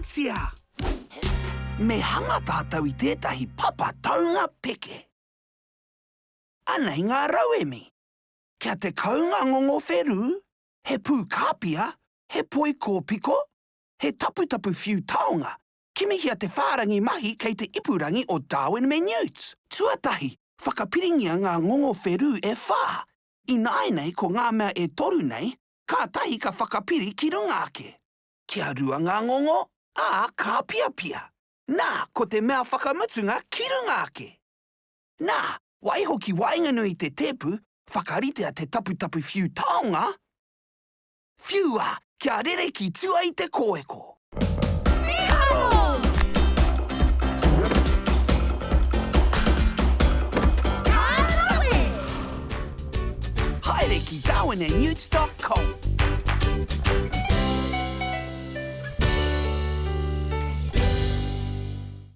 Ahatia! Me hanga tātou i tētahi papa taunga peke. Anei ngā rauemi. Kia 10 ngā ngongo wherū, he pū kāpia, he poi kōpiko, he taputapu whiu taonga. Kimihia te whārangi mahi kei te ipurangi o Darwin me Newt. Tuatahi, whakapiringia ngā ngongo wherū e whā. Ināianei ko ngā mea e toru nei, kātahi ka whakapiri ki runga ake. Kia rua ngā ngongo, ā, kāpiapia. Nā, ko te mea whakamutunga ki runga ake. Nā, waiho ki waenganui i te tēpu, whakaritea te taputapu whiu taonga, whiua kia rere ki tua i te kōeko. Mīharo! Ka rawe! Haere ki darwinandnewts dot com.